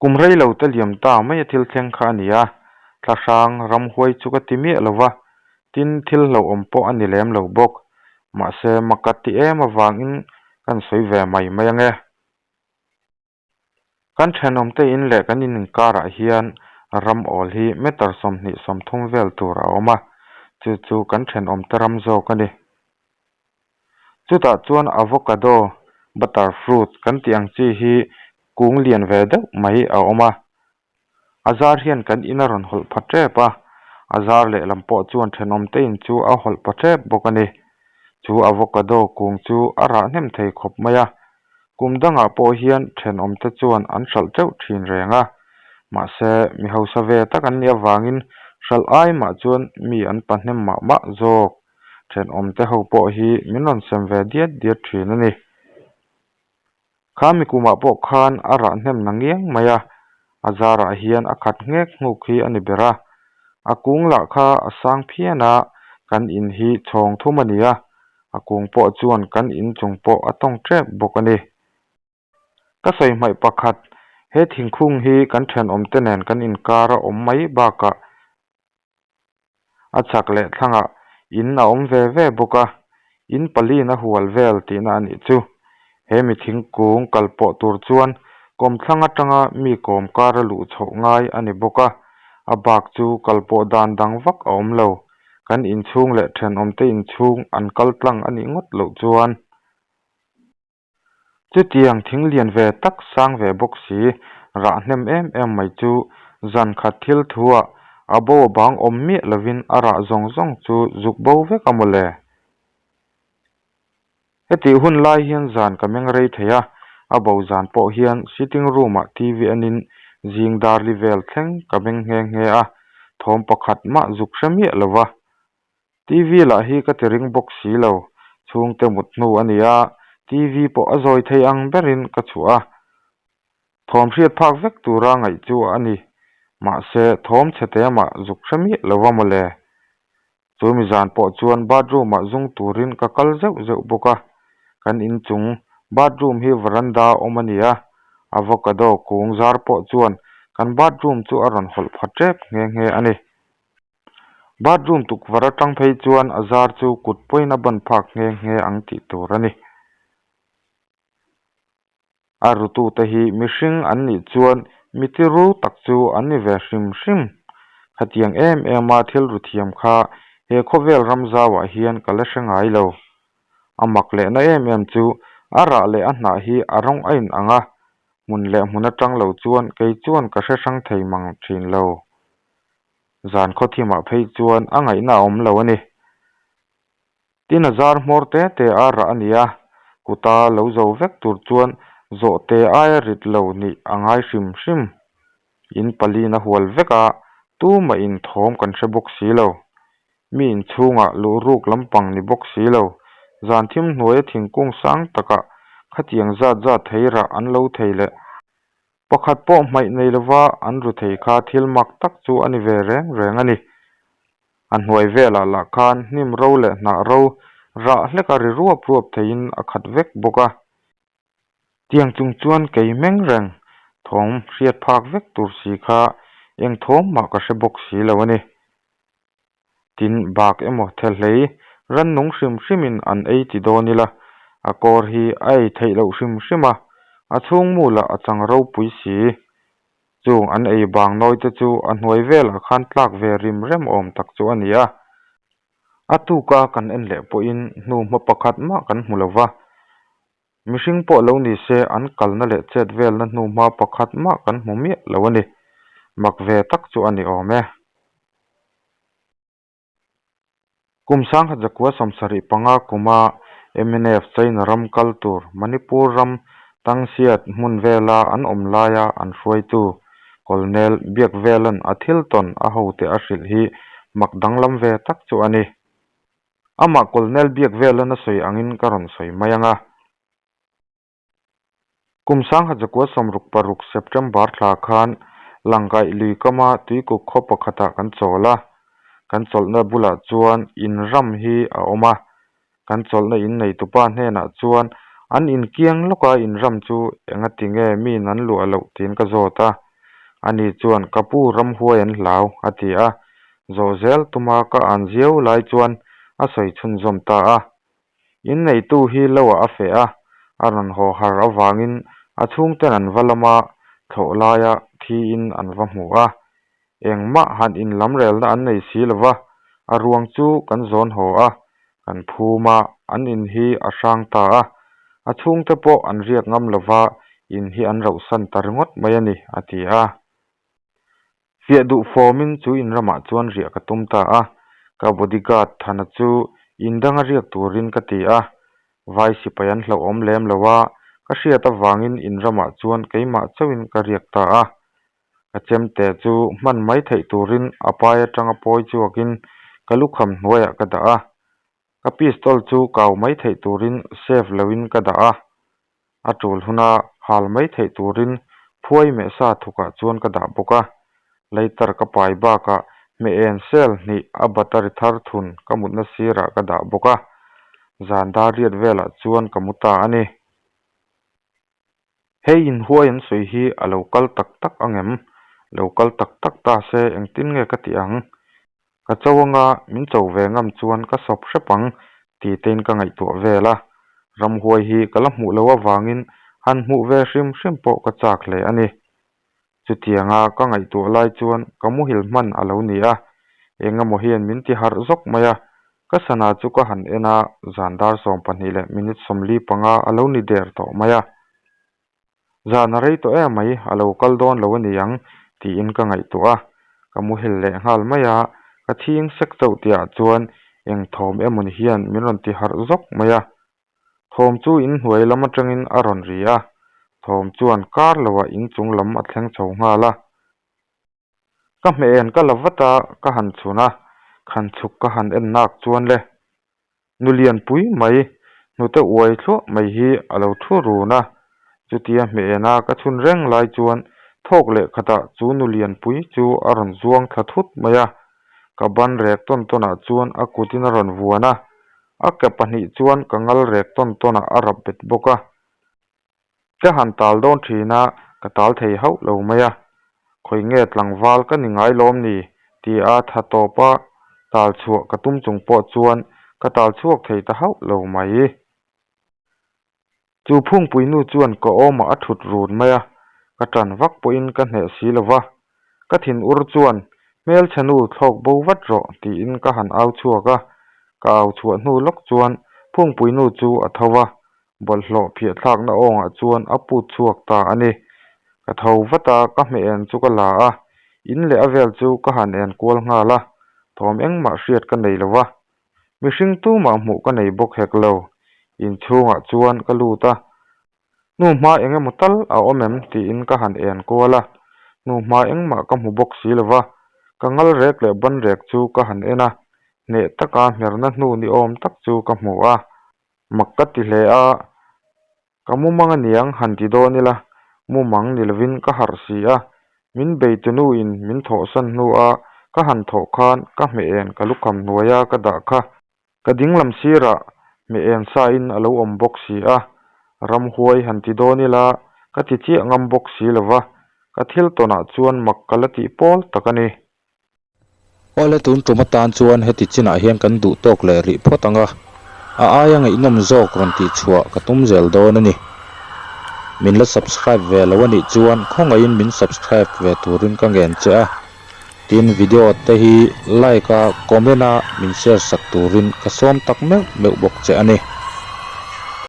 Kum rei lo te liam ta mai a thil thleng kha a ni a, thlahrang ramhuai chu ka ti miah lo va, tin thil hlauhawm pawh a ni lem lo bawk. Mahse maka ti em avangin kan sawi ve mai mai ange. Kan thenawmte in leh kan in inkarah hian ram awl hi meter 20 30 vel tur a awm a, chu chu kan thenawmte ram zawk a ni. Chutah chuan avocado, butter fruit kan tih ang chi hi kung lian ve deuh mai a awm a, a zar hian kan in a rawn hawlh pha tep a, a zar lehlam pawh chuan thenawmte in chu a hawlh pha tep bawk a ni. Chu avocado kung chu a rah hnem thei khawp mai a, kum dangah pawh hian thenawmte chuan an hralh teuh thin reng a, mahse mi hausa ve tak an nih avangin hralh ai mah chuan mi an pa hnem mah mah zawk. Thenawmte ho pawh hi min rawn sem ve diat diat thin a ni. Kha mi kumah pawh khan a rah hnem na ngiang mai a, a zarah hian a khat nghek nghuk hi a ni ber a. A kung lah kha a sang phian a, kan in hi chhawng thum a ni a, a kung pawh chuan kan in chung pawh a tawng tep bawk a ni. Ka sawi hmaih pakhat, he thingkung hi kan thenawmte nen kan inkar a awm mai bakah A chak leh thlangah in a awm ve ve bawk a, in paliin a hual vel tihna a nih chu. He mi thingkung kal pawh tur chuan kawmthlang atanga mi kawm kar a luh chhoh ngai a ni bawk a, a bak chu kal pawh dan dang vak a awm lo. Kan inchhung leh thenawmte inchhung an kal tlang a nih ngawt loh chuan. Chutiang thing lian ve tak sang ve bawk si, rah hnem em em mai chu zan khat thil thuah a bo a bang awm miah lovin a rah zawng zawng chu zuk bo vek a mawle. Hetih hun lai hian zan ka meng rei thei a, a bo zan pawh hian sitting room ah TV enin zing darli vel thleng ka meng nghe nghe a, thawm pakhat mah zuk hre miah lova. TV lah hi ka ti ring bawk si lo, chhungte mut hnu a ni a, TV pawh a zawi thei ang berin ka chhuah a, thawm hriat phak vek tura ngaih chu a ni, mahse thawm chhe te mah zuk hre miah lo va mawle. Chu mi zan pawh chuan bathroom ah zung turin ka kal zeuh zeuh bawk a, kan inchung bathroom hi veranda awm a ni a, avocado kung zar pawh chuan kan bathroom chu a rawn hawlh pha tep nghe nghe a ni. Bathroom tukverh atang phei chuan a zar chu kut pawhin a ban phak nghe nghe ang tih tur a ni. A rutute hi mihring an nih chuan mi tiru tak chu an ni ve hrim hrim. Khatiang em em a thil ru thiam kha he khawvel ram zauah hian ka la hre ngai lo. A mak lehna em em chu a rah leh a hnah hi a rawng a inang a, hmun leh hmun atang lo chuan kei chuan ka hre hrang thei mang thin lo. Zan khawthimah phei chuan a ngaihna a awm lo a ni. Tin a zar hmawr te te a rah a ni a, kuta lo zo vek tur chuan zawhte aia rit lo nih a ngai hrim hrim. In paliin a hual vek a, tumah in thawm kan hre bawk si lo. Mi inchhungah luh ruk lampang ni bawk si lo. Zan thim hnuaia thingkung sang takah khatiang zat zat thei rah an lo thei leh. Pakhat pawh hmaih nei lova an ru thei kha thil mak tak chu a ni ve reng reng a ni. A hnuai velah lah khan hnim ro leh hnah ro rah hleka ri ruap ruap theiin a khat vek bawk a. Tiang chung chuan kei meng reng thawm hriat phak vek tur si kha eng thawm mah ka hre bawk si lo a ni. Tin, bak emaw thelhlei rannung hrim hrimin an ei ti dawn ila, a kawr hi a ei theih loh hrim hrim a, a chhung mu lah a chang ropui si. Chung an ei bang nawi te chu a hnuai velah khan tlak ve rim rem awm tak chu a ni a. A tuka kan en leh pawhin hnu hma pakhat mah kan hmu lo va, mihring pawh lo ni se an kalna leh chet velna hnu hma pakhat mah kan hmu miah lo a ni. Mak ve tak chu a ni awm e. Kum 1975 kuma mnf China ram kal tur Manipur ram Tangsiat hmun vela an awm laia an hruaitu Colonel Biakvelan a thil tawn a hote a hrilh hi mak danglam ve tak chu a ni. Amah Colonel Biakvelan a sawi angin ka rawn sawi mai ang a. Kum 1966 September thla khan Langkaih lui kama tuikuk khaw pakhatah kan chawl a, kan chawlhna bulah chuan in ram hi a awm a, kan chawlhna in neitupa hnenah chuan an inkiang lawka in ram chu enga tinge miin an luah loh tiin ka zawt a. Ani chuan, Ka pu, ramhuai an hlau, a ti a. Zawh zel tuma ka an ziau lai chuan a sawi chhunzawm ta a. Inneitu hi loah a feh a, a rawn haw har avangin a chhungten an va lam a, thlawh laia thiin an va hmu a. Engmah han inlamrelna an nei si lo va, a ruang chu kan zawn haw a, kan phum a, an in hi a hrang ta a. A chhungte pawh an riak ngam lo va, in hi an rauhsan ta ringawt mai a ni, a ti a. Fiah duh fawmin chu in ramah chuan riah ka tum ta a, ka bodyguard Thana chu in danga riak turin ka ti a, vai sipai an hlauhawm lem lo a, ka hriat avangin in ramah chuan keimah chauhin ka riak ta a. Ka chemte chu hman mai theih turin a pai atanga pawi chhuakin ka lukham hnuaiah ka dah a, ka pistol chu kau mai theih turin safe loin ka dah a. A tul huna hal mai theih turin phuai meh sa thukah chuan ka dah bawk a, lighter ka pai bakah hmeh en cell hnih a battery thar thun ka mutna sirah ka dah bawk a, zan dar riat velah chuan ka mu ta a ni. Hei inhuai an sawi hi a lo kal tak tak ang em? Lo kal tak tak ta se engtin nge ka tih ang? Ka cho anga min cho ve ngam chuan ka sawp hrep ang ti tein ka ngaihtuah vel a, ramhuai hi ka la hmuh loh avangin han hmuh ve hrim hrim pawh ka chak hle a ni. Chutianga ka ngaihtuah lai chuan ka muhil hman a lo ni a, engemaw hian min ti harh zawk mai a, ka sana chu ka han en a, zan dar 12 leh minute 45 a lo ni der tawh mai a. Zan a rei tawh em mai, a lo kal dawn lo a ni ang tiin ka ngaihtuah a, ka muhil leh nghal mai a, ka chhing sek chauh tihah chuan eng thawm emawni hian min rawn ti harh zawk mai a, thawm chu inhnuai lam atangin a rawn ri a, thawm chuan kar loah inchung lam a thleng chho nghal a. Ka hmeh en ka la vat a, ka han chhun a, khan chhuk ka han en nak chuan le. Nu lianpui mai, hnute uai thluah mai hi a lo thu run a, chutia hmeh en a ka chhun reng lai chuan thawk leh khatah chu nu lianpui chu a rawn zuang thla thut mai a, ka ban rek tawn tawnah chuan a kutin a rawn vuan a, a ke pahnih chuan ka ngal rek tawn tawnah a rap bet bawk a. Ka han tal dawn thin a, ka tal thei hauh lo mai a. Khawi nge tlangval ka ni ngai lawm ni? ti a tha tawp a, tal chhuah ka tum chung pawh chuan ka tal chhuak thei ta hauh lo mai. Chu phungpui nu chuan ka awmah a thut run mai a, ka tan vak pawhin ka hneh si lo va. Ka thinur chuan, Hmelchhe nu thlawk bo vat rawh, tiin ka han au chhuak a. Ka au chhuah hnu lawk chuan phungpui nu chu a tho va, Bawlhhlawh phiahthlakna awngah chuan a put chhuak ta a ni. Ka tho vat a, ka hmeh en chu ka la a, in leh a vel chu ka han en kual nghal a, thawm engmah hriat ka nei lo va. Mihring tumah hmuh ka nei bawk hek lo. Inchhungah chuan ka lut a, hnu hma eng emaw tal a awm em tiin ka han en kual a, hnu hma engmah ka hmu bawk si lo va, ka ngal rek leh ban rek chu ka han en a, hneh taka hmerna hnu ni awm tak chu ka hmu a. Mak ka ti hle a, ka mumang aniang han ti dawn ila, mumang ni lovin ka harh si a, min beitunu in min thawhsan hnu a ka han thawh khan ka hmeh en ka lukham hnuai a ka dah kha, ka dinglam sirah hmeh en sa in a lo awm bawk si a, ramhuai han ti dawn ila ka ti chiah ngam bawk si lova, ka thil tawnah chuan mak ka la tih pawl tak a ni. Awle tun tum atan chuan heti chinah hian kan duh tawk leh rih phawt ang a, a aia ngaihnawm zawk rawn tih chhuah ka tum zel dawn a ni. Min la subscribe ve lo a nih chuan khawngaihin min subscribe ve turin ka ngen che a, tin video te hi like a comment a min share sak turin ka sawm tak meuh meuh bawk che a ni.